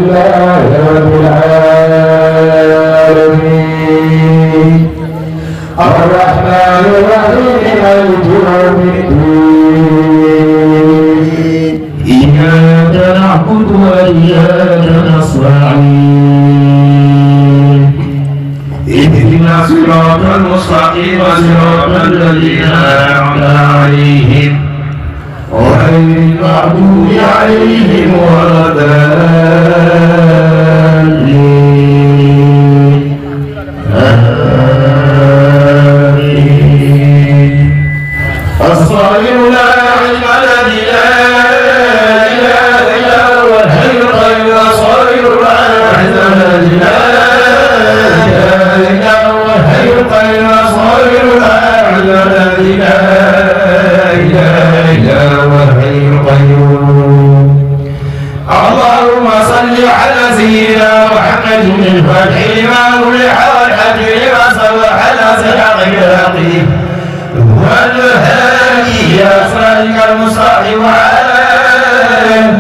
لله رب العالمين الرحمن الرحيم مالك يوم الدين إياك نعبد وإياك نستعين اهدنا الصراط المستقيم صراط الذين أنعمت عليهم غير المغضوب عليهم ولا الضالين آمين الصالح لا علم الذي لا إله إلا هو الحي القيوم الصالح لا علم الذي لا إله إلا هو الحي القيوم الصالح لا علم الذي لا إله إلا هو الحي القيوم اللهم صل على سيدنا محمد الفاتح لما أغلق والحج لما سبق ناصر بالحق والهادي إلى صراطك المستقيم وعلى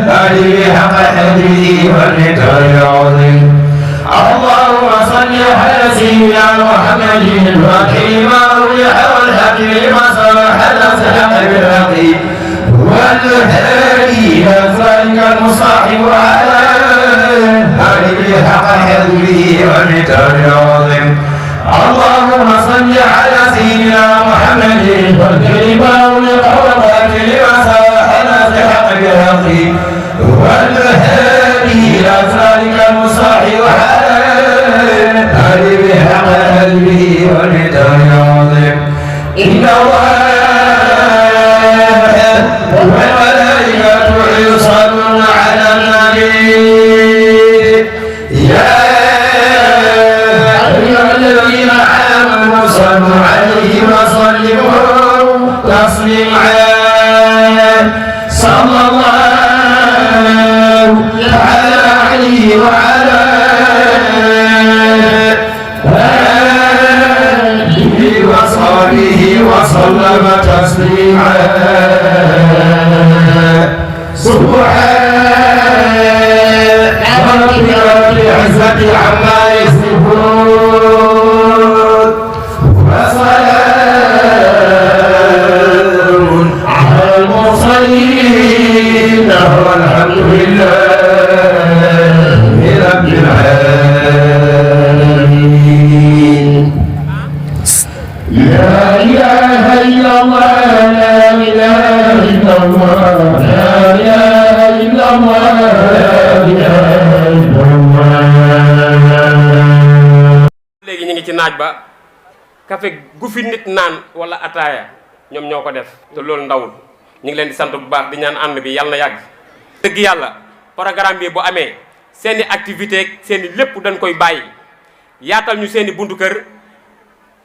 آله حق قدره والمقدار العظيم اللهم صل على سيدنا محمد الفاتح لما أغلق والحج لما سبق ناصر بالحق والهادي إلى صراطك المستقيم وعلى آله حق قدره والمقدار العظيم اللهم صل على سيدنا محمد والكلمة والقوة لما سبق ناصر بالحق والهادي إلى صراطك المستقيم وعلى آله حق قدره والمقدار العظيم إن الله والملائكة يصلون على النبي يا أيها الذين آمنوا صلوا عليه وسلموا تسليما صلى الله تعالى عليه وعلى آله وصحبه وسلم تسليما سبحان ربك رب العزة عما يصفون وسلام على المرسلين والحمد لله رب العالمين لا إله إلا الله لا إله إلا الله لا إله إلا الله لا إله إلا الله. léegi ñu ngi ci naaj ba café gu fi nit naan wala ataaya ñoom ñoo ko def te loolu ndawul ñu ngi leen di sant bu baax di ñaan ànd bi yàlla na yàgg. dëgg yàlla programme bi bu amee seeni activité seeni lépp dañ koy bàyyi yaatal ñu seeni buntu kër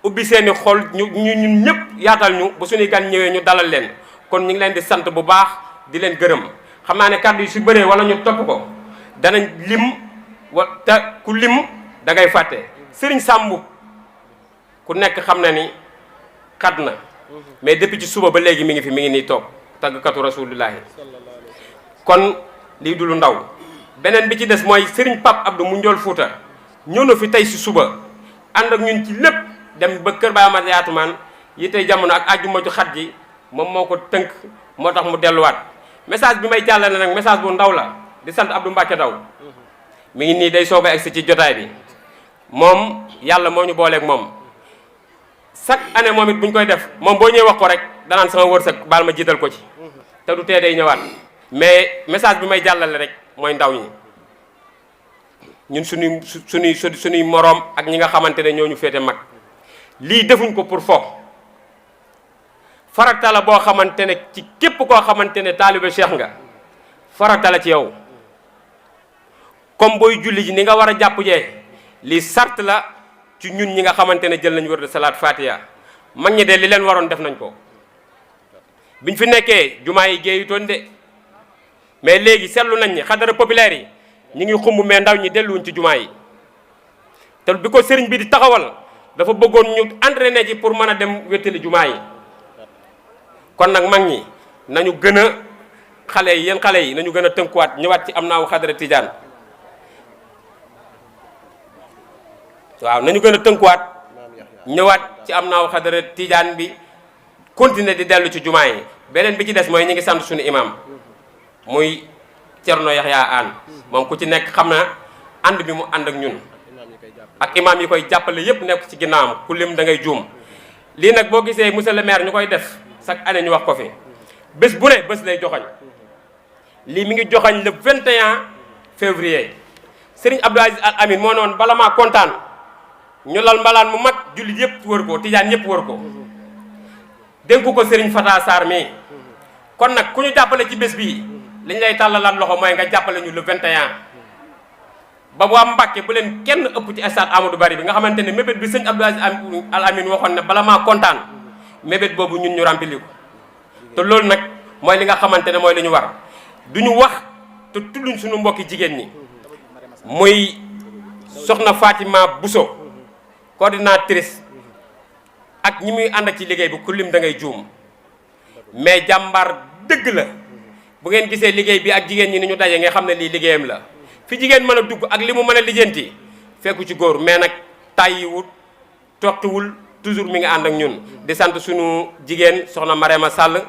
ubbi seeni xol ñu ñun ñëpp yaatal ñu bu suñuy gan ñëwee ñu dalal leen kon ñu ngi leen di sant bu baax di leen gërëm xam naa ne kàddu yi su bëree wala ñu topp ko danañ lim te ku lim da ngay fàtte Sëriñ Sàmbu ku nekk xam na ni xat na mais depuis ci suba ba léegi mi ngi fi mi ngi nii toog tàggkatu rasulullahi kon lii du lu ndaw beneen bi ci des mooy Sëriñ Pape Abdou mu njool Fuuta ñëw na fi tey si suba ànd ak ñun ci lépp dem ba kër Baay Amady Yaatumaan yi tey jamono ak àjjuma ju xat ji moom moo ko tënk moo tax mu delluwaat message bi may jàllale nag message bu ndaw la di sant Abdou Mbacke Daw mi ngi nii day soog a egsi ci jotaay bi moom yàlla moo ñu booleeg moom chaque année moom it bu ñu koy def moom boo ñëwee wax ko rek danaan sama wërsëg baal ma jiital ko ci te du tee day ñëwaat mais message bi may jàllale rek mooy ndaw ñi ñun suñuy moroom ak ñi nga xamante ne ñoo ñu féete mag lii defuñ ko pour fo farata la boo xamante ne ci képp koo xamante ne taalibe cheikh nga farata la ci yow comme booy julli ji ni nga war a jàpp jee lii sart la ci ñun ñi nga xamante ne jël nañ wër de salaat fatiha mag ñi de li leen waroon def nañ ko biñ fi nekkee jumaa yi géeyutoon de mais léegi seetlu nañ ni xadara populaire yi ñi ngi xumb mais ndaw ñi delluwuñ ci jumaa yi te bi ko sëriñ bi di taxawal dafa bëggoon ñu entraîné ci pour mën a dem wéttali jumaa yi kon nag mag ñi nañu gën a xale yi yéen xale yi nañu gën a tënkuwaat ñëwaat ci am naaw xadara tijaan waaw nañu gën a tënkuwaat ñëwaat ci am naaw xadara tijaan bi continuer di dellu ci jumaa yi. beneen bi ci des mooy ñu ngi sant suñu imam muy Cerno Yaxya Aan moom ku ci nekk xam na ànd bi mu ànd ak ñun ak imam yi koy jàppale yépp nekk ci ginnaawam ku lim da ngay juum. lii nag boo gisee monsieur le maire ñu koy def chaque année ñu wax ko fi bés bu ne bés lay joxoñ lii mi ngi joxoñ le 21 février Serigne Abdou Aziz Al Amin moo noonu bala maa kontaan ñu lal mbalaan mu mag jullit yëpp wër ko tijaan yëpp wër ko dénku ko Serigne Fata Sarr mii kon nag ku ñu jàppale ci bés bii li ñu lay tàllalaat loxo mooy nga jàppale ñu le 21 ba waa Mbàkke bu leen kenn ëpp ci stade Amadou Barry bi nga xamante ne mébét bi sëñ Abdou Aziz Al Amin waxoon ne bala maa kontaan mébét boobu ñun ñu rempli ko te loolu nag mooy li nga xamante ne mooy li ñu war du ñu wax te tudduñ suñu mbokki jigéen ñi muy soxna Fatima Bousso coordinatrice ak ñi muy ànd ci liggéey bi ku lim da ngay juum mais jàmbaar dëgg la bu ngeen gisee liggéey bi ak jigéen ñi ni ñu daje nga xam ne lii liggéeyam la fi jigéen mën a dugg ak li mu mën a lijjanti fekku ci góor mais nag tàyyiwul toqiwul toujours mi ngi ànd ak ñun di sant suñu jigéen soxna Marema Sall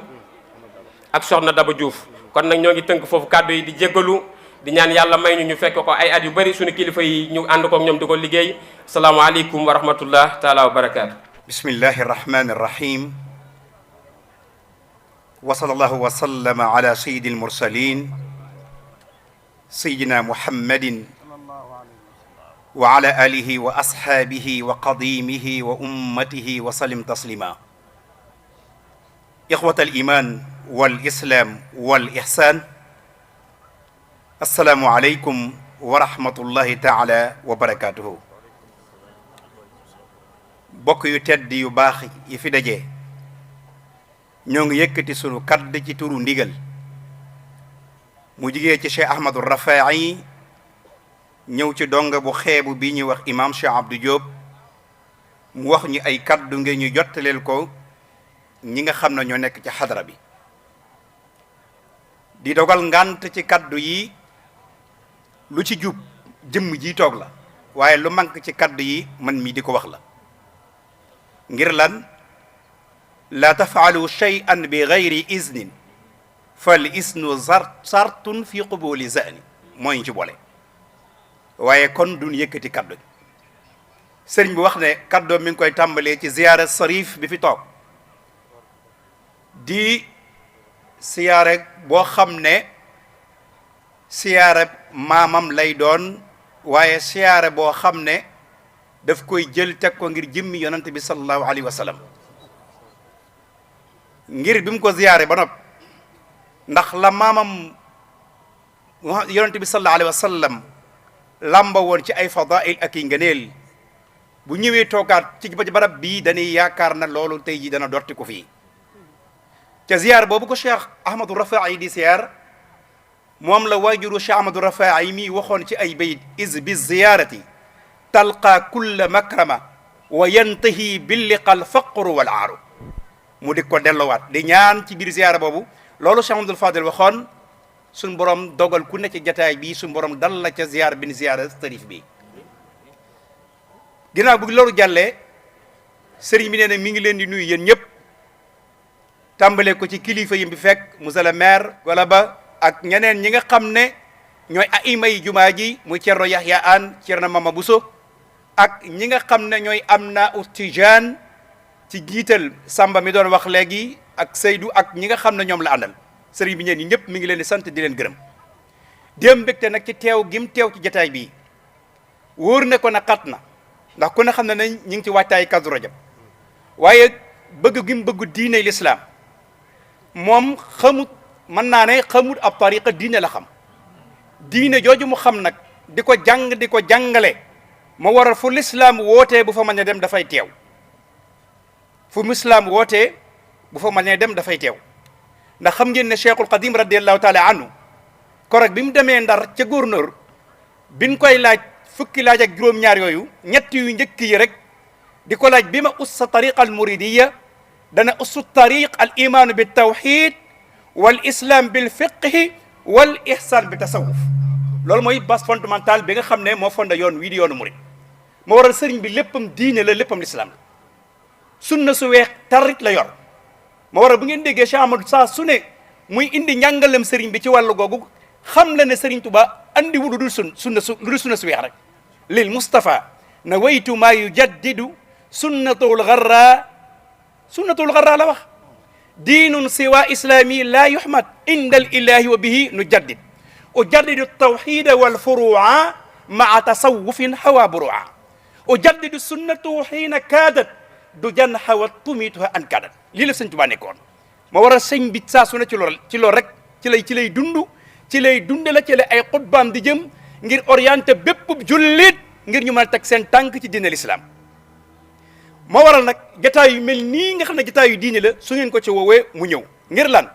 ak soxna Daba Diouf kon nag ñoo ngi tënk foofu kàddu yi di jéggalu di ñaan yàlla may ñu fekk ko ay at yu bari suñu kilifa yi ñu ànd ko ak ñoom di ko liggéey asalaamaaleykum wa rahmatullah taala wa barakaatu. bismillahi arrahmani irrahim wa sallallahu wa sallama ala sayyidi almursalin sayyidina muhammadin wa ala alihi wa ashaabihi wa qadimihi wa ummatihi wa sallim taslima ixwata aliman wal islam wal ihsan assalaamu aleykum wa rahmatullahi taala wa barakatuhu bokk yu tedd yu baax yi fi daje ñoo ngi yëkkati sunu kadd ci turu ndigal mu jigee ci Cheikh Ahmadou Rafahi ñëw ci donga bu xeebu bi ñuy wax imam Cheikh Abdou Diop mu wax ñu ay kaddu ngeen ñu jottaleel ko ñi nga xam ne ñoo nekk ci xadara bi di dogal ngant ci kaddu yi lu ci jub jëmm ji toog la waaye lu manque ci kaddu yi man mii di ko wax la ngir lan la tafaalu shay'an bi gayri iznin fal isnu sartun fi qubuli zani mooy ci boole waaye kon duñ yëkkati kaddu sëriñ bi wax ne kaddoom mi ngi koy tàmbalee ci ziyaara sarif bi fi toog di siyaare boo xam ne siyaare maamam lay doon waaye siyaare boo xam ne daf koy jël teg ko ngir jëmmi yonante bi sallallahu alayhi wa sallam ngir bi mu ko ziyaare ba nopp ndax la maamam yonante bi sallallahu alayhi wa sallam làmba woon ci ay fadail ak i ngëneel bu ñëwee toogaat ci barab bii dañuy yaakaar na loolu tey ji dana dotti ko fii ca ziyaar boobu ko Cheikh Ahmadou Rafahi di ziyaar moom la waajuru Cheikh Ahmadou Rafahi mi waxoon ci ay bayit is bi ziyaarati talqa kulla makrama wa yantahi billiqa al faqru wal aaru mu di ko dellowaat di ñaan ci biir ziyaara boobu loolu Cheikh Ahmadou Fadel waxoon suñ borom dogal ku ne ci jataay bi suñ borom dal la ca ziyaar bin ziyaara tarif bi ginnaaw bu loolu jàllee sëriñ bi nee na mi ngi leen di nuyu yéen ñëpp tàmbale ko ci kilifa yi bi fekk monsieur le maire wala ba ak ñeneen ñi nga xam ne ñooy aima yi jumaa ji muy Cerno Yaxya Aan Cerno Mama Bousso ak ñi nga xam ne ñooy am na utijaan ci jiital Samba mi doon wax léegi ak Seydou ak ñi nga xam ne ñoom la àndal sëriñ bi ñeen ñi ñëpp mi ngi leen di sant di leen gërëm déem mbégte nag ci teew gim teew ci jataay bii wóor ne ko na xat na ndax ku ne xam ne nañ ñi ngi ci waajtaay Kazu Rajab waaye bëgg gim bëgg diine l'islam moom xamut mën naa ne xamut ab tariqa diine la xam diine jooju mu xam nag di ko jàng di ko jàngale ma waral fu l'islam wootee bu fa mën a dem dafay teew fu l'islam wootee bu fa mën a dem dafay teew ndax xam ngeen ne Cheikhul Qadim radiallahu taala anhu korog bi mu demee Ndar ca gouverneur biñ koy laaj fukki laaj ak juróom-ñaar yooyu ñett yu njëkk yi rek di ko laaj bi ma ussa tariqa al muridiya dana ussu tariq al imaanu bi tawxid wal islam bil fiqhi wal ihsan bi tasawuf loolu mooy base fondamentale bi nga xam ne moo fonda yoon wii di yoonu murid moo waral sëriñ bi léppam diine la léppam lislaam la sunna su weex tarit la yor moo waral bu ngeen déggee Cheikh Amadou saa su ne muy indi njàngalem sëriñ bi ci wàllu googu xam la ne sëriñ Tuba andi wu lu dul sunna su weex rek lil Mustafa na waytu maa yujaddidu sunnatul garra la wax diinun siwa islami la yuhmad inda al ilahi wa bihi nujaddid ujaddidu tawxida wal furua maa tasawufin hawa burua ujaddidu sunnatu xiina kaadat du jan xawa tumituha an kaadat lii la sëñ Tuba nekkoon moo war a sëñ bi saa su ne ci loolu rek ci lay dund ci lay dunde la ci lay ay xutbaam di jëm ngir orienté bépp jullit ngir ñu mën a teg seen tànk ci diine l'islam moo waral nag jataay yu mel nii nga xam ne jataay yu diine la su ngeen ko ci woowee mu ñëw ngir lan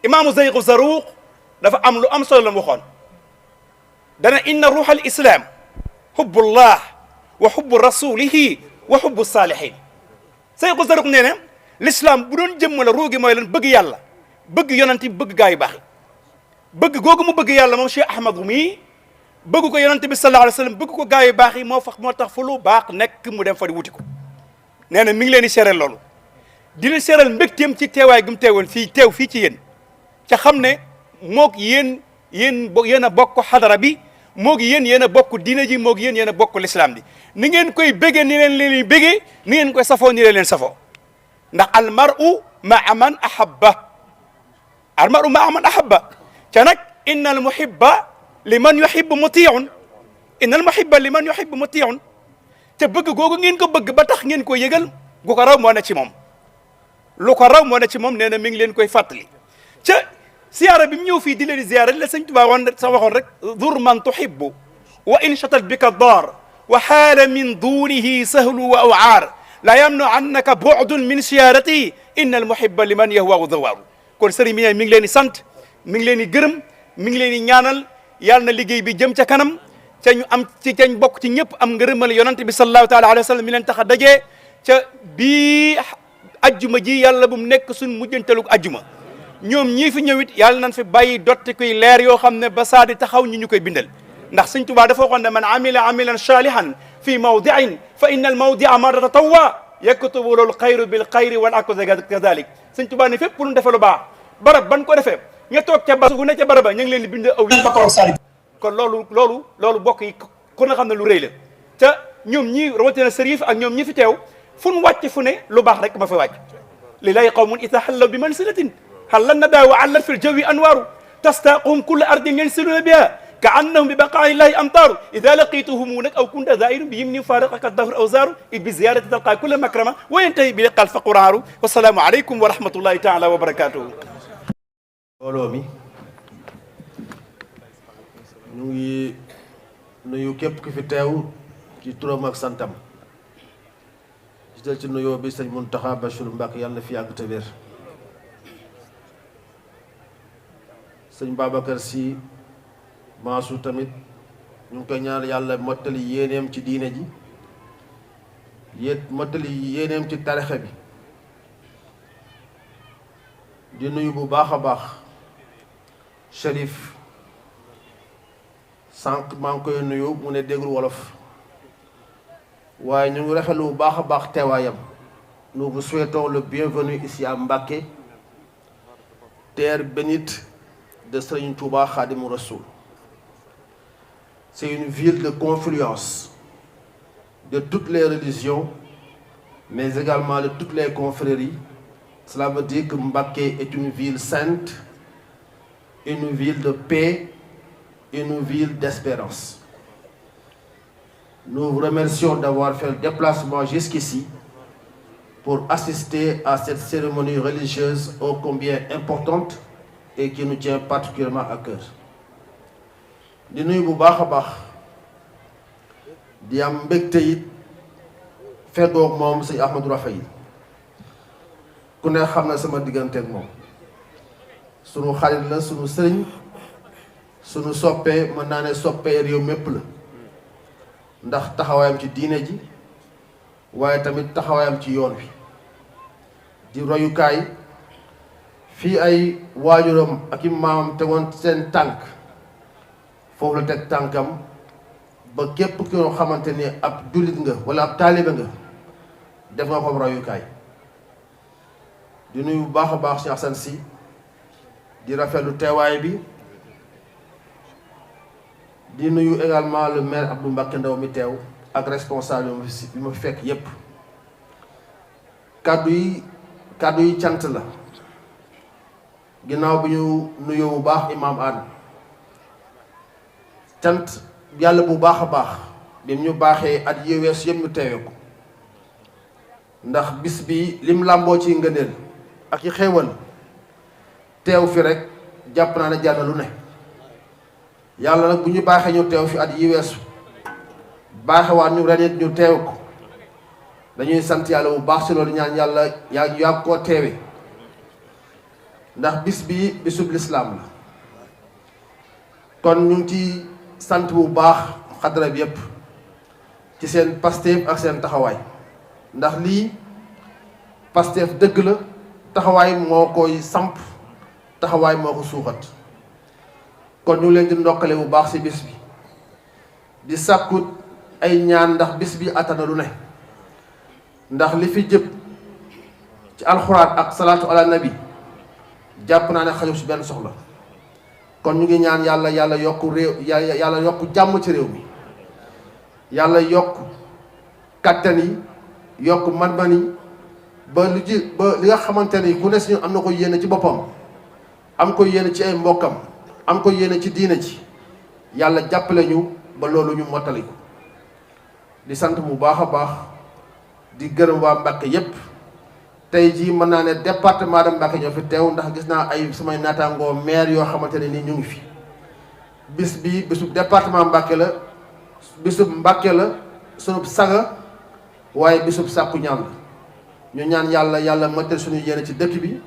imaamu Zaygu Zaruq dafa am lu am solo la mu waxoon dana inna ruuxa al islam hubbullah wa hubbu rasulihi wa hubbu saalihin Zaygu Zaruq nee na l'islam bu doon jëmm la ruugi mooy lan bëgg yàlla bëgg yonent bi bëgg gaa yu baax yi bëgg googu mu bëgg yàlla moom Cheikh Ahmadu mi bëgg ko yonent bi sallallahu alayhi wa sallam bëgg ko gaa yu baax yi moo tax fu lu baax nekk mu dem fa di wuti ko nee na mi ngi leen di seeral loolu di leen seeral mbégteem ci teewaay gu mu teewoon teew fii ci yéen ca xam ne moog yéen a bokk xadara bi moog yéen a bokk diina ji moog yéen a bokk l'islam bi ni ngeen koy béggee ni leen béggee ni ngeen koy safoo ni leen safoo ndax almaru maa man ahabba almaru maa man ahabba ca nag inna al muhibba liman yuhibbu mutiun inna al muhibba liman yuhibbu mutiun te bëgg googu ngeen ko bëgg ba tax ngeen ko yëgal gu ko raw moo ne ci moom lu ko raw moo ne ci moom nee na mi ngi leen koy fàttali ca siyaara bi mu ñëw fii di leen ziyaara la sëñ Tuubaa waxoon rek zur man tuhibbu wa in shatat bika daar wa xaala min dunihi sahlu wa awaar la yamnu annaka bu'dun min siyaarati inna al muhibba liman yahwaahu zawaaru kon sëriñ bi mi ngi leen di sant mi ngi leen di gërëm mi ngi leen di ñaanal yàlla na liggéey bi jëm ca kanam ca ñu am ci cañ bokk ci ñëpp am ngërëmal yonante bi sallallahu taala alayhi wa sallam mi leen tax a dajee ca bii ajjuma ji yàlla bu mu nekk suñ mujjantalug ajjuma ñoom ñii fi ñëwit yàlla nañ fi bàyyi dotti koy leer yoo xam ne ba saa di taxaw ñu koy bindal ndax Sëñ Tuubaa dafa waxoon ne man amila amilan salihan fi mawdiin fa inna al mawdia marrata tawwa yaktubu lul xayru bil xayri wal akku kadalik Sëñ Tuubaa ne fépp lu def lu baax barab ban ko defee ña toog ca bas gu ne ca baraba ñu ngi leen di bind aw yi kon loolu bokk yi ku na xam ne lu rëy la te ñoom ñii rawatina sërif ak ñoom ñi fi teew fu nu wàcc fu ne lu baax rek ma fa wàcc lillahi qawmun ida xallaw bi mansilatin xallan na daa wa allat fi ljawi anwaaru tastaqum kulla ardin yansiluna biha ka annahum bi baqaa'i llahi amtaaru ida laqituhumu nag aw kunta zairu bi yimni faaraqaka dahr aw zaaru bi ziyarati talqa kulla makrama wa yantahi bi liqal fa quraaru wasalaamu aleykum wa rahmatullahi taala wa barakatuhu mbooloo mi ñu ngi nuyu képp ki fi teew ci turam ak santam ci del ci nuyoo bi sëñ Muntaxa Bachir Mbàkke yàlla na fi yàgg te wér sëñ Babacar Sy Mansour tamit ñu ngi koy ñaan yàlla mottali yéeneem ci diine ji mottali yéeneem ci tarixa bi di nuyu bu baax a baax Chérif sànq maa ngi koy nuyu mu ne déggul wolof waaye ñu ngi rafetlu bu baax a baax teewaayam. Nous vous souhaitons le bienvenu ici à Mbacké, terre bénite de Serigne Touba Khadimou Rassoul. C'est une ville de confluence de toutes les religions, mais également de toutes les confréries. Cela veut dire que Mbacké est une ville sainte, une ville de paix, une ville d'espérance. Nous vous remercions d'avoir fait le déplacement jusqu'ici pour assister à cette cérémonie religieuse ô combien importante et qui nous tient particulièrement à cœur. di nuyu bu baax a baax di am mbégte it feggoog moom sëñ Ahmadou Rafahi ku ne xam na sama diggante ak moom sunu xarit la sunu sëriñ sunu soppee mën naa ne soppee réew mépp la ndax taxawaayam ci diine ji waaye tamit taxawaayam ci yoon wi di royukaay fii ay waajuram ak i maamam tegoon seen tànk foofu la teg tànkam ba képp ki nga xamante ni ab jullit nga wala ab taalibe nga def nga ko royukaay. di nuyu bu baax a baax Cheikh Assane Sy di rafetlu teewaay bi di nuyu également le maire Abdou Mbacké Ndaw mi teew ak responsable yi ma fi fekk yépp. kàddu yi cant la ginnaaw bi ñu nuyoo bu baax Imam Anne cant yàlla bu baax a baax bi ñu baaxee at yi weesu yëpp ñu teewe ko ndax bis bi lim làmboo ci ngëneel ak i xéewal teew fi rek jàpp naa ne jar na lu ne. yàlla nag bu ñu baaxee ñu teew fi at yi weesu baaxewaat ñu ren it ñu teew ko dañuy sant yàlla bu baax si loolu ñaan yàlla yaa koo teewe ndax bis bi bisub lislaam la. kon ñu ngi ci sant bu baax xadra bi yépp ci seen Pastef ak seen taxawaay ndax lii Pastef dëgg la taxawaay moo koy samp taxawaay moo ko suuxat. kon ñu leen di ndokkale bu baax ci bis bi di sàkkut ay ñaan ndax bis bi attana lu ne ndax li fi jëpp ci alxuraan ak salaatu ala nabi jàpp naa ne xaju ci benn soxla. kon ñu ngi ñaan yàlla yokk réew yàlla yokk jàmm ci réew mi yàlla yokk kattan yi yokk man-man yi ba li nga xamante ni ku ne si ñu am na ko yéene ci boppam am ko yéene ci ay mbokkam am ko yéene ci diine ci yàlla jàppale ñu ba loolu ñu mottali ko. di sant bu baax a baax di gërëm waa Mbàkke yépp tey jii mën naa ne département de Mbàkke ñoo fi teew ndax gis naa ay samay naataangoo maire yoo xamante ne ni ñu ngi fi. bis bi bisub département Mbàkke la bisub Mbàkke la sunub saga waaye bisub sàkku ñaan la ñu ñaan yàlla mottali suñu yéene ci dëkk bi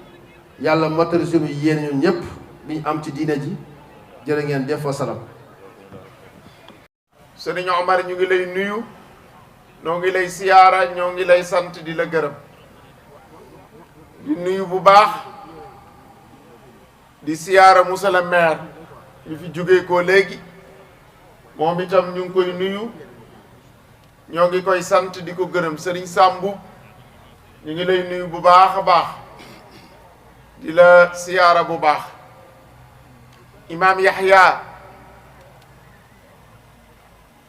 yàlla mottali suñu yéene ñun ñëpp bi ñu am ci diine ji jërë ngeen jëf wa salaam. Sëriñ Omar ñu ngi lay nuyu ñoo ngi lay siyaara ñoo ngi lay sant di la gërëm di nuyu bu baax di siyaara monsieur le maire yu fi jógee ko léegi moom itam ñu ngi koy nuyu ñoo ngi koy sant di ko gërëm Sëriñ Sàmbu ñu ngi lay nuyu bu baax a baax di la siyaara bu baax Imam Yahya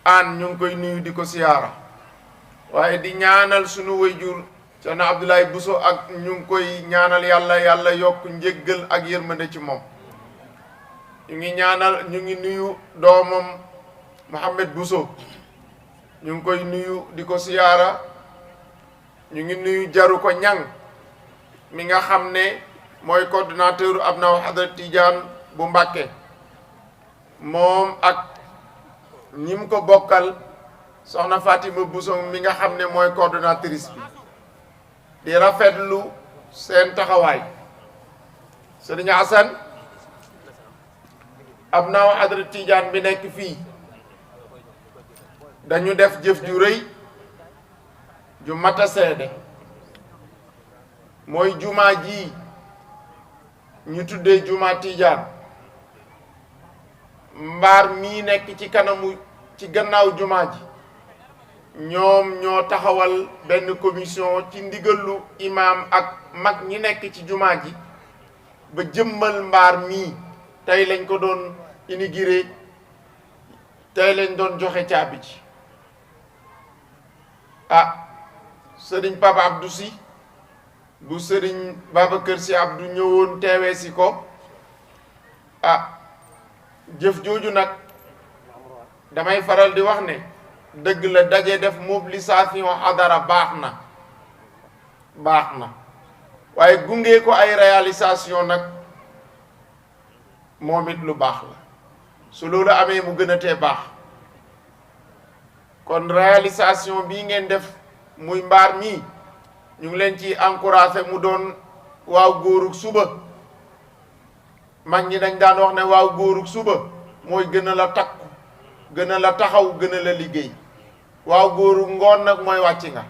Anne ñu ngi koy nuyu di ko siyaara waaye di ñaanal sunu wayjur Ceerno Abdoulaye Bousso ak ñu ngi koy ñaanal yàlla yokk njéggal ak yërmande ci moom ñu ngi nuyu doomam Mohamed Bousso ñu ngi koy nuyu di ko siyaara ñu ngi nuyu jaru ko ñang mi nga xam ne mooy coordonnateur Abnaa Hadrat Tidiane bu Mbàkke moom ak ñim ko bokkal soxna Fatima Bousso mi nga xam ne mooy coordonnatrice bi di rafetlu seen taxawaay Sëriñ Hasan Abnaa Hadrat Tidiane bi nekk fii dañu def jëf ju rëy ju mata seede mooy jumaa ji ñu tuddee jumaa Tidiane mbaar mii nekk ci gannaaw jumaa ji ñoom ñoo taxawal benn commission ci ndigalu imaam ak mag ñi nekk ci jumaa ji ba jëmmal mbaar mii tey lañ ko doon inauguré tey lañ doon joxe caabi ji sëriñ Papa Abdou Sy bu sëriñ Babacar Sy Abdou ñëwoon teewee si ko jëf jooju nag damay faral di wax ne dëgg la daje def mobilisation xadara baax na waaye gunge ko ay réalisation nag moom it lu baax la su loolu amee mu gën a tee baax kon réalisation bii ngeen def muy mbaar mii ñu ngi leen ci encouragé mu doon waaw góorug suba mag ñi dañ daan wax ne waaw góorug suba mooy gën a la takku gën a la taxaw gën a la liggéey waaw góorug ngoon nag mooy wàcc nga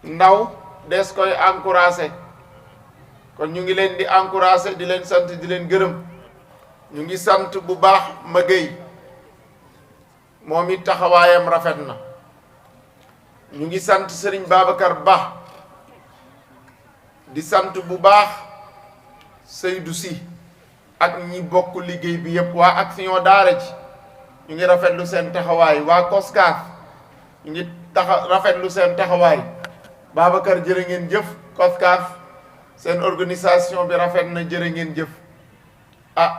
ndaw des koy encouragé kon ñu ngi leen di encouragé di leen sant di leen gërëm ñu ngi sant bu baax Maguette moom it taxawaayam rafet na. ñu ngi sant Serigne Babacar Ba di sant bu baax Seydou Sy ak ñi bokk liggéey bi yépp waa action daara ji ñu ngi rafetlu seen taxawaay waa COSCAF ñu ngi rafetlu seen taxawaay Babacar jërë ngeen jëf COSCAF seen organisation bi rafet na jërë ngeen jëf.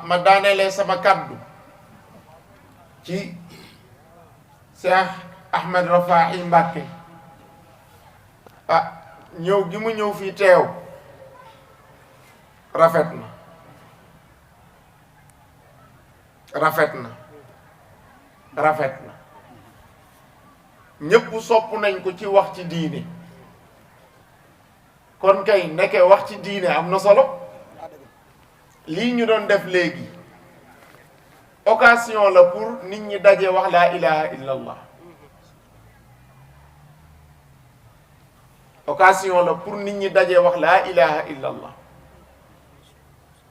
Ma daanelee sama kaddu ci Cheikh Ahmed Rafahi Mbacké ñëw gi mu ñëw fii teew rafet na rafet na rafet na ñépp sopp nañ ko ci wax ci diine kon kay nekke wax ci diine am na solo. lii ñu doon def léegi occasion la pour nit ñi daje wax laa ilaha illallah occasion la pour nit ñi daje wax laa ilaha illallah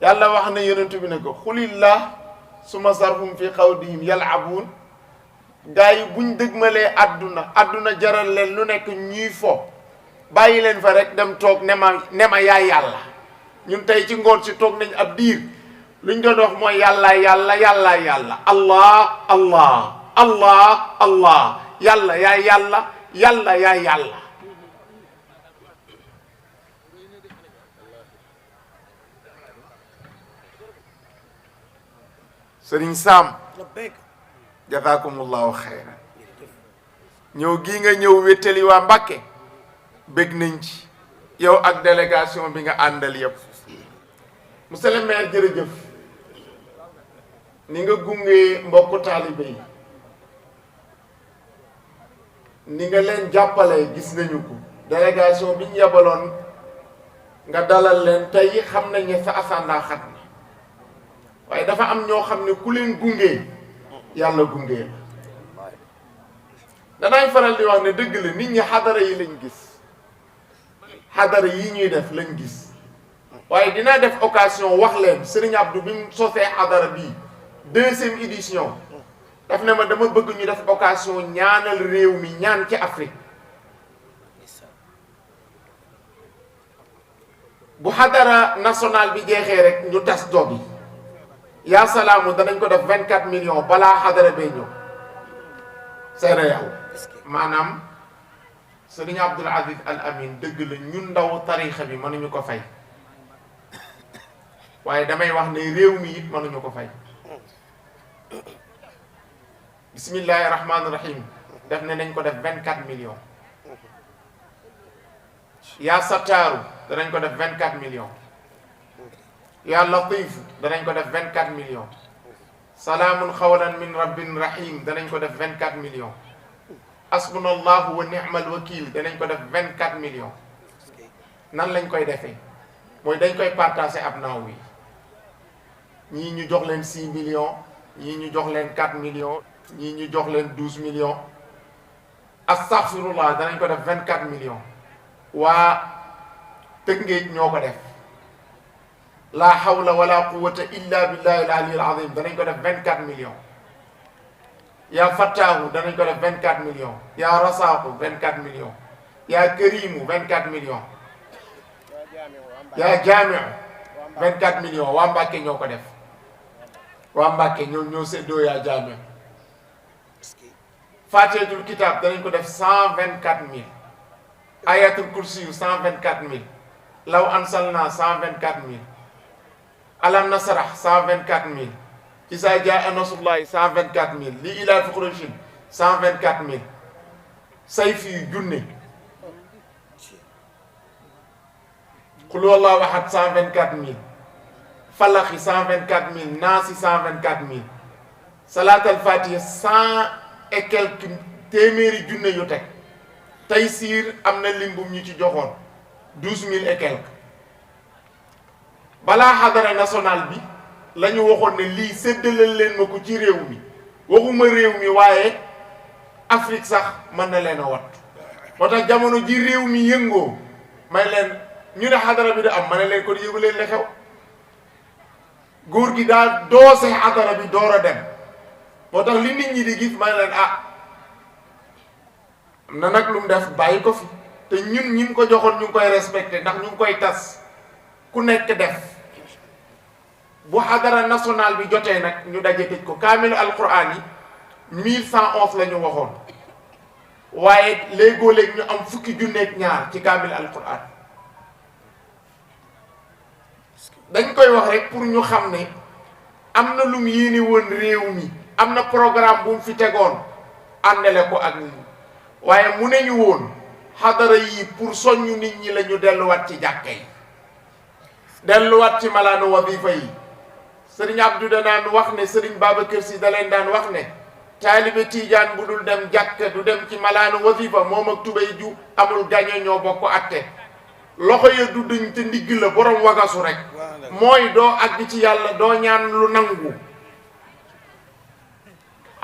yàlla wax na yonent bi ne ko xulillah suma sarhum fi xawdihim yalabuun gaa yi buñ dëgmalee àdduna jaral leen lu nekk ñuy fo bàyyi leen fa rek dem toog ne ma yaay yàlla. ñun tey ci ngoon si toog nañ ab diir luñ doon wax mooy yàlla yàlla yàlla yàlla allah allah allah allah yàlla yaay yàlla yàlla yaay yàlla. Sëriñ Sam jazakumullahu xayran ñëw gii nga ñëw wéttali waa Mbàkke bég nañ ci yow ak délégation bi nga àndal yépp. monsieur le maire jërëjëf ni nga gungee mbokku taalibe yi ni nga leen jàppale gis nañu ko délégation bi ñu yebaloon nga dalal leen tey xam nañ ne sa asanda xat na waaye dafa am ñoo xam ne ku leen gungee yàlla gungee la danaay faral di wax ne dëgg la nit ñi xadara yi lañ gis xadara yi ñuy def lañ gis waaye dinaa def occasion wax leen Serigne Abdou bi mu sosee xadara bii 2e édition daf ne ma dama bëgg ñu def occasion ñaanal réew mi ñaan ci Afrique bu xadara national bi jeexee rek ñu tas dog yi yaa salaamu danañ ko def 24 millions balaa xadara bee ñëw seere yàlla maanaam Serigne Abdoul Aziz Al Amin dëgg la ñun ndaw tarixa bi mënuñu ko fay waaye damay wax ne réew mi it mënuñu ko fay bismillahi rahmaani rahim def ne nañ ko def 24 millions yaa sattaaru danañ ko def 24 millions yaa latifu danañ ko def 24 millions salaamun xawlan min rabbin rahim danañ ko def 24 millions asbunallahu wa ni'mal wakil danañ ko def 24 millions nan lañ koy defee mooy dañ koy partager ab naaw yi ñii ñu jox leen 6 millions ñii ñu jox leen 4 millions ñii ñu jox leen 12 millions astaghfirullah danañ ko def 24 millions waa Tëngéej ñoo ko def la hawla wala quwwata illa billahi al-ali al-azim danañ ko def 24 millions yaa fattaahu danañ ko def 24 millions yaa rasaaku 24 millions yaa karimu 24 millions yaa jaamiu 24 millions waa Mbàkke ñoo ko def waa Mbàkke ñoo séddoo yaa jaamiu Faatihatul Kitaab danañ ko def 124 000 ayatul kursi 124 000 law ansalna 124 000 alam nasrah 124 000 isa jaa nasrullahi 124 000 li ilaafi Qurayshin 124 000 sayfi yu junne qul huwallahu ahad 124 000 falaxi 124 000 naasi 124 000 salaatal fatiha 100 et quelques téeméeri junne yu teg Taysiir am na limbum ñu ci joxoon 12 000 et quelques balaa xadara national bi la ñu waxoon ne lii séddalal leen ma ko ci réew mi waxuma réew mi waaye Afrique sax mën na leen a wat moo tax jamono ji réew mi yëngoo may leen ñu ne xadara bi da am ma ne leen ko yëgu leen li xew góor gi daal doose xadara bi door a dem moo tax li nit ñi di gis may leen am na nag lu mu def bàyyi ko fi te ñun ñi ko joxoon ñu ngi koy respecté ndax ñu ngi koy tas ku nekk def bu xadara national bi jotee nag ñu daje tëj ko kaamilu alquran yi 1111 la ñu waxoon waaye léegoo-léeg ñu am fukki junneeg ñaar ci kaamil alquran dañ koy wax rek pour ñu xam ne am na lu mu yéene woon réew mi am na programme bu mu fi tegoon àndale ko ak nit ñi waaye mu ne ñu woon xadara yi pour soññu nit ñi la ñu delluwaat ci jàkka yi delluwaat ci malaanu wadifa yi sëriñ Abdou da daan wax ne sëriñ Babacar Si da leen daan wax ne taalibe tiijaan bu dul dem jàkka du dem ci malaanu wadifa moom ak tubéy ju amul gañe ñoo bokk atte loxo ya du duñ te ndigg la borom wagasu rek mooy doo àgg ci yàlla doo ñaan lu nangu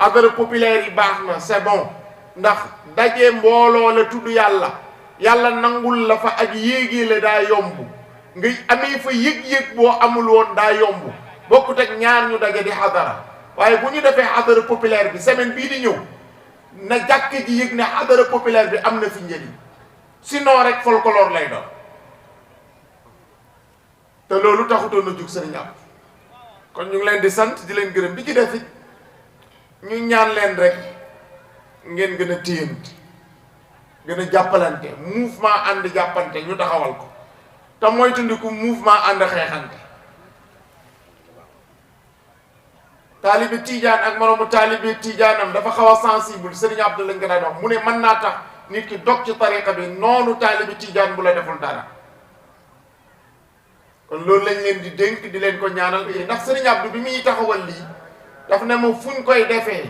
xadara populaire yi baax na c'est bon ndax daje mbooloo la tudd yàlla yàlla nangul la fa ak yéegee la daa yomb nga amee fa yëg-yëg boo amul woon daa yomb bokkut ak ñaar ñu daje di xadara waaye bu ñu defee xadara populaire bi semaine bii di ñëw na jàkk ji yëg ne xadara populaire bi am na fi njëriñ sinon rek folklore lay doon te loolu taxutoon na jug sëriñ am kon ñu ngi leen di sant di leen gërëm bi ci def it ñu ñaan leen rek ngeen gën a téyant gën a jàppalante mouvement ànd jàppante ñu taxawal ko te moytandiku mouvement ànd xeexante taalibe tiijaan ak moroomu taalibe tiijaanam dafa xaw a sensible Serigne Abdou lañ ko daan wax mu ne mën naa tax nit ki dog ci tariqa bi noonu taalibe tiijaan bu la deful dara kon loolu lañ leen di dénk di leen ko ñaanal ndax Serigne Abdou bi muy taxawal lii daf ne ma fuñ koy defee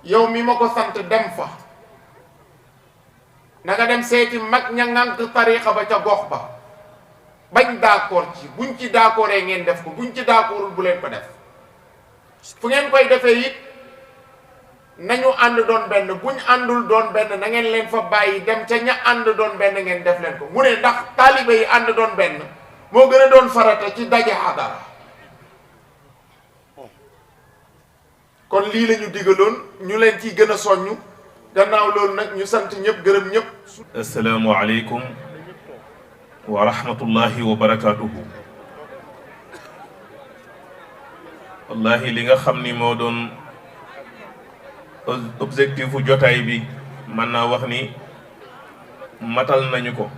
yow mi ma ko sant dem fa na nga dem seeti mag ña ngànk tariqa ba ca gox ba bañ d'accord ci buñ ci d'accordee ngeen def ko buñ ci d'accordul bu leen ko def fu ngeen koy defee it nañu ànd doon benn buñ àndul doon benn na ngeen leen fa bàyyi dem ca ña ànd doon benn ngeen def leen ko mu ne ndax taalibe yi ànd doon benn moo gën a doon farata ci daje xadara kon lii la ñu digaloon ñu leen ciy gën a soññu gannaaw loolu nag ñu sant ñëpp gërëm ñëpp. assalaamu aleykum wa rahmatullahi wa barakaatuhu. wallahi li nga xam ni moo doon objectif u jotaay bi mën naa wax ni matal nañu ko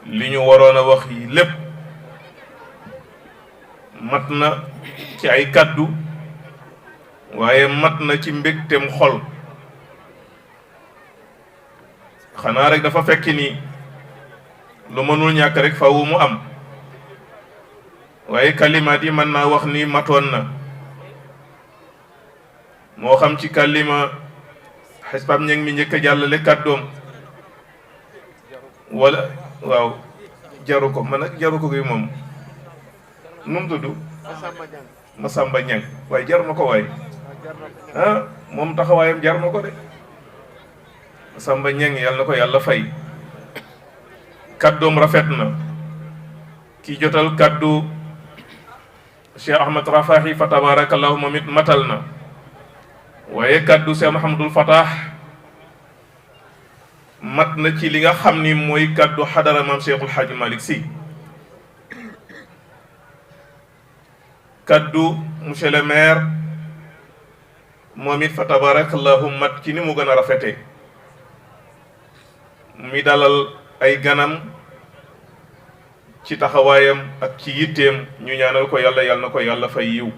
li ñu waroon a wax yi lépp mat na ci ay kàddu waaye mat na ci mbégteem xol xanaa rek dafa fekk ni lu mënul ñàkk rek faaw mu am waaye kalimaat yi mën naa wax ni matoon na moo xam ci kalima xisbam ñeng mi njëkk a jàllale kàddoom wala waaw jaru ko man ak jaru ko gi moom nu mu tudd Masamba Ñang waaye jar na ko waay ah moom taxawaayam jar na ko de Masamba Ñang yàlla na ko yàlla fay kàddoom rafet na ki jotal kàddu Cheikh Ahmad Rafahi fa tabarakallahu moom it matal na waaye kàddu Cheikh Mahamadul Fatah mat na ci li nga xam ni mooy kàddu xadara maam Cheikhul Hadji Malick Sy kàddu monsieur le maire moom it fa tabarakallahu mat ci ni mu gën a rafete mi dalal ay ganam ci taxawaayam ak ci yitteem ñu ñaanal ko yàlla yàlla na ko yàlla fay yiw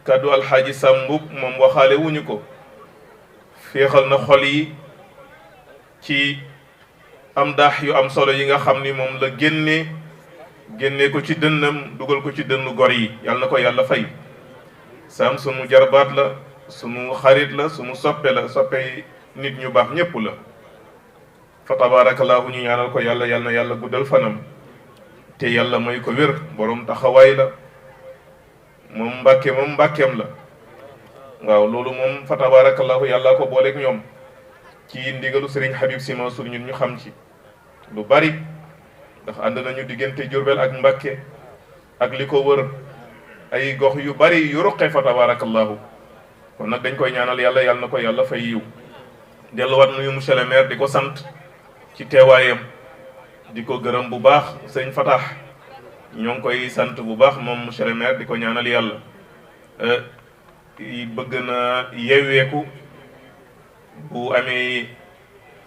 kàddu alxaaji Sambub moom waxaale wuñu ko féexal na xol yi ci am daax yu am solo yi nga xam ni moom la génne ko ci dënnam dugal ko ci dënnu gor yi yàlla na ko yàlla fay Sam sunu jarbaat la sunu xarit la sunu soppe la soppe nit ñu baax ñépp la fa tabarakallahu ñu ñaanal ko yàlla yàlla na yàlla guddal fanam te yàlla may ko wér borom taxawaay la moom mbàkkeem la waaw loolu moom fa tabarakallahu yàlla ko booleeg ñoom ci ndigalu Serigne Habib Sy Mansour ñun ñu xam ci lu bari ndax ànd nañu diggante Jurbel ak Mbàkke ak li ko wër ay gox yu bari yu ruqe fa tabarakallahu kon nag dañ koy ñaanal yàlla yàlla na ko yàlla fay yiw delluwaat nuyu monsieur le maire di ko sant ci teewaayam di ko gërëm bu baax sëñ Fatah ñoo ngi koy sant bu baax moom monsieur le maire di ko ñaanal yàlla bëgg na yeeweeku bu amee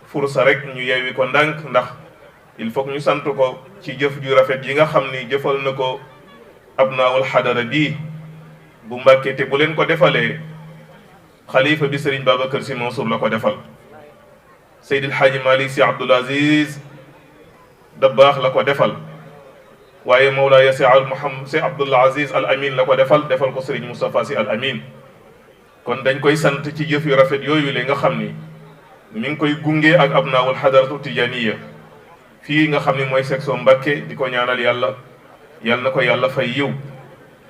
fursa rek ñu yeewi ko ndànk ndax il faut que ñu sant ko ci jëf ju rafet yi nga xam ni jëfal na ko abnaawul xadara bii bu Mbàkke te bu leen ko defalee xalifa bi Serigne Babacar Sy Mansour la ko defal Seydil Hadji Malick Sy Abdoul Aziz Dabakh la ko defal waaye Mawlaaya Sy Abdoul Aziz Al Amin la ko defal ko Serigne Moustapha Sy Al Amin kon dañ koy sant ci jëf yu rafet yooyu le nga xam ni mi ngi koy gunge ak abnaawul xadaratu tijaniya fii nga xam ni mooy section Mbàkke di ko ñaanal yàlla yal na ko yàlla fay yiw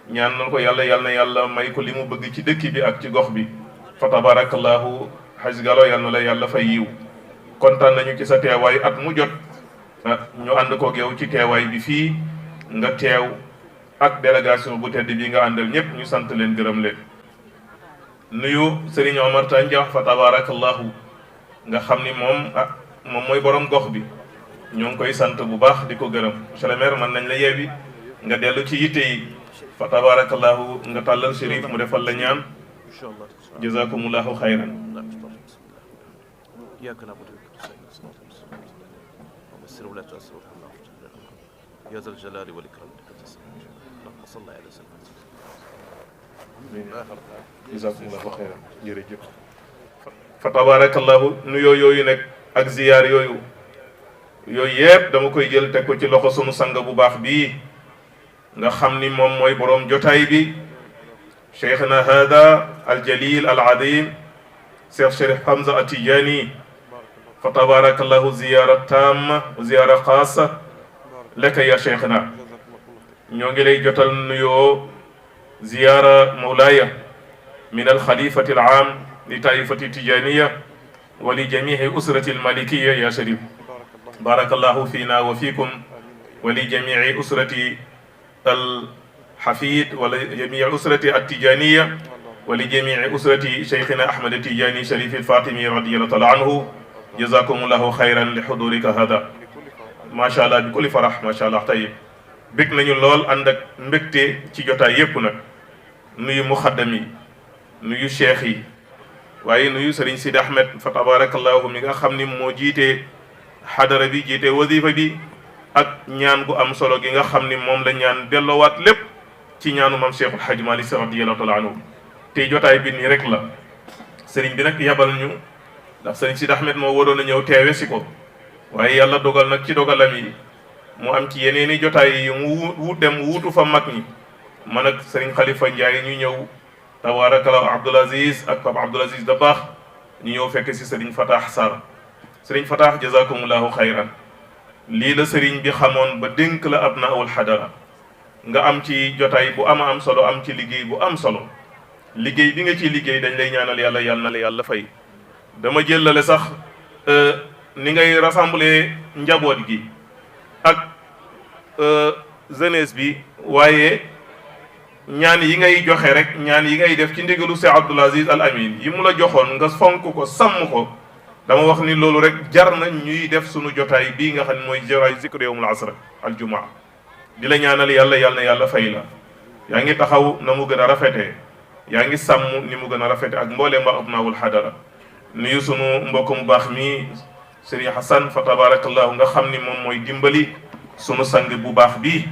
ñaanal ko yàlla yal na yàlla may ko li mu bëgg ci dëkk bi ak ci gox bi fa tabarakallahu Haj Gallo yal na la yàlla fay yiw kontaan nañu ci sa teewaay at mu jot ñu ànd koog yow ci teewaay bi fii nga teew ak délégation bu tedd bi nga àndal ñëpp ñu sant leen gërëm leen nuyu Serigne Omar Tandia fa tabarakallahu nga xam ni moom mooy borom gox bi ñoo ngi koy sant bu baax di ko gërëm monsieur le maire mën nañ la yeewi nga dellu ci yitte yi fa tabarakallahu nga tàllal Chérif mu defal la ñaan jazakumullahu xayran يا ذا الجلال والإكرام اللهم صل على سيدنا jazakumullahu xayran jërëjëf fa tabarakallahu nuyoo yooyu nag ak ziyaar yooyu yëpp dama koy jël teg ko ci loxo sunu sang bu baax bii nga xam ni moom mooy boroom jotaay bi cheikhna hada aljalil aladim cheikh Chérif Hamza Atijani fa tabarakallahu ziyara tamma wa ziyara xaasa laka ya cheikhna ñoo ngi lay jotal nuyoo ziyara mawlaaya min alxalifati alam li taifati tijaniya wa li jamihi usrati almalikiya ya Chérif barakallahu fina wa fikum wa li jamii usrati alxafid wala jamii usrati attijaniya wa li jamii usrati cheikhina Ahmad Tijani Sharif al-Fatimi radiyallahu taala anhu jazakumullahu xayran li xudurika hada macha allah bi kulli farax macha allah tayib bég nañu lool ànd ak mbégte ci jotaay yépp nag nuyu muxaddam yi nuyu cheikh yi waaye nuyu Serigne Sidi Ahmed fa tabarakallahu mi nga xam ni moo jiite xadara bi jiite wasifa bi ak ñaan gu am solo gi nga xam ni moom la ñaan delloowaat lépp ci ñaanu mam Cheikhul Hadji Malick Sy radiyallahu taala anhu tey jotaay bi nii rek la sëriñ bi nag yabal ñu ndax sëriñ Sidi Ahmed moo waroon a ñëw teewe si ko waaye yàlla dogal nag ci dogalam yi mu am ci yeneeni jotaay yi mu dem wuutu fa mag ñi man ak sëriñ Khalifa Ndiaye ñu ñëw tabarakallahu Abdoul Aziz ak Pape Abdoul Aziz Dabakh ñu ñëw fekk si sëriñ Fatah Sarr sëriñ Fatah jazakumullahu xayran lii la sëriñ bi xamoon ba dénk la abnaawul xadara nga am ci jotaay bu am solo am ci liggéey bu am solo liggéey bi nga ciy liggéey dañ lay ñaanal yàlla yàlla na la yàlla fay dama jëlale sax ni ngay rassembler njaboot gi ak jeunesse bi waaye ñaan yi ngay joxe rek ñaan yi ngay def ci ndigalu Cheikh Abdoul Aziz Al Amin yi mu la joxoon nga fonk ko sàmm ko dama wax ni loolu rek jar na ñuy def sunu jotaay bii nga xam ne mooy jotaay zikr yawmul asr al jumaa di la ñaanal yàlla yàlla na yàlla fay la yaa ngi taxaw na mu gën a rafetee yaa ngi sàmm ni mu gën a rafete ak mbooleem waa abnaawul xadara nuyu sunu mbokk mu baax mi Serigne Hassan fa tabarakallahu nga xam ni moom mooy dimbali sunu sang bu baax bii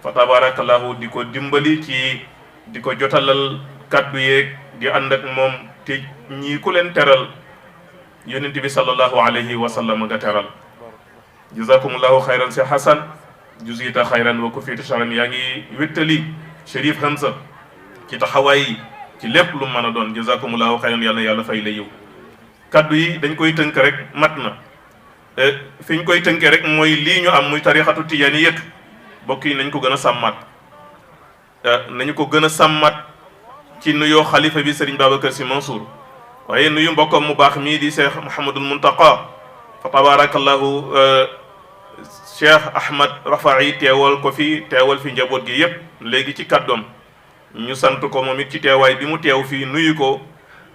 fa tabarakallahu di ko dimbali ci di ko jotalal kaddu yeeg di ànd ak moom te ñii ku leen teral yonent bi sallallahu alayhi wa sallam nga teral jazakumullahu xayran si Hassan juzita xayran wa kufita sharan yaa ngi wéttali Chérif Hamza ci taxawaay yi ci lépp lu mën a doon jazakumullahu xayran yàlla na yàlla fay la yiw kaddu yi dañ koy tënk rek mat na fi ñu koy tënkee rek mooy lii ñu am muy tarixatu tijaaniyatu bokk yi nañ ko gën a sàmmat nañu ko gën a sàmmat ci nuyoo xalifa bi Serigne Babacar Sy Mansour waaye nuyu mbokkam mu baax mii di Cheikh Mouhamadul Muntaqa fa tabarakallahu Cheikh Ahmad Rafa'i teewal ko fi teewal fi njaboot gi yépp léegi ci kàddoom ñu sant ko moom it ci teewaay bi mu teew fii nuyu ko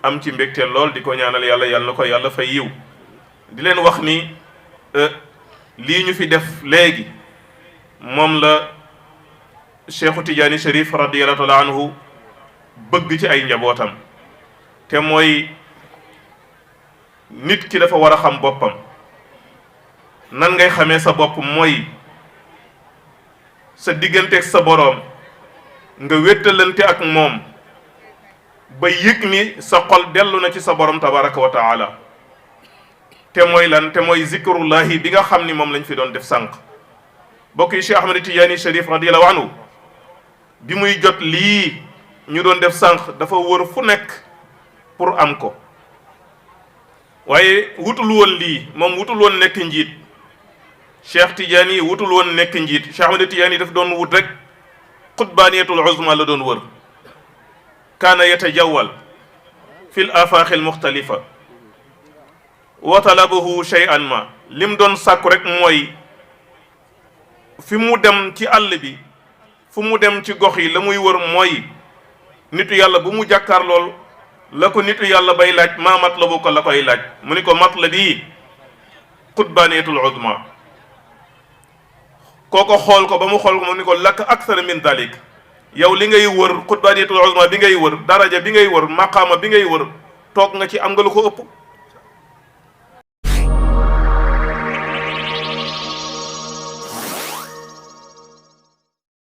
am ci mbégte lool di ko ñaanal yàlla yàlla na ko yàlla fay yiw di leen wax ni lii ñu fi def léegi moom la Cheikhu Tidiane Chérif radiyallahu taala anhu bëgg ci ay njabootam te mooy nit ki dafa war a xam boppam. nan ngay xamee sa bopp mooy sa digganteeg sa boroom nga wéttalante ak moom ba yëg ni sa xol dellu na ci sa boroom tabaraka wa taala te mooy lan te mooy zikrullahi bi nga xam ni moom lañ fi doon def sànq bokk yi Cheikh Ahmed Tidiane Chérif radiyallahu anhu bi muy jot lii ñu doon def sànq dafa wër fu nekk pour am ko waaye wutul woon lii moom wutul woon nekk njiit Cheikh Tidiane wutul woon nekk njiit Cheikh Ahmed Tidiane daf doon wut rek xutbaaniyatul uzma la doon wër kaana yatajawwal fi l afaaxi l muxtalifa wa talabahu shay'an ma lim doon sàkku rek mooy fi mu dem ci àll bi fu mu dem ci gox yi la muy wër mooy nitu yàlla bu mu jàkkaar lool la ko nitu yàlla bay laaj maa matlabu ko la koy laaj mu ni ko matlabi xutbaaniyatul uzma kooko xool ko ba mu xool ko mu ni ko lakk akthar min dalik yow li ngay wër xutbaaniyatul uzma bi ngay wër daraja bi ngay wër maqaama bi ngay wër toog nga ci am nga lu ko ëpp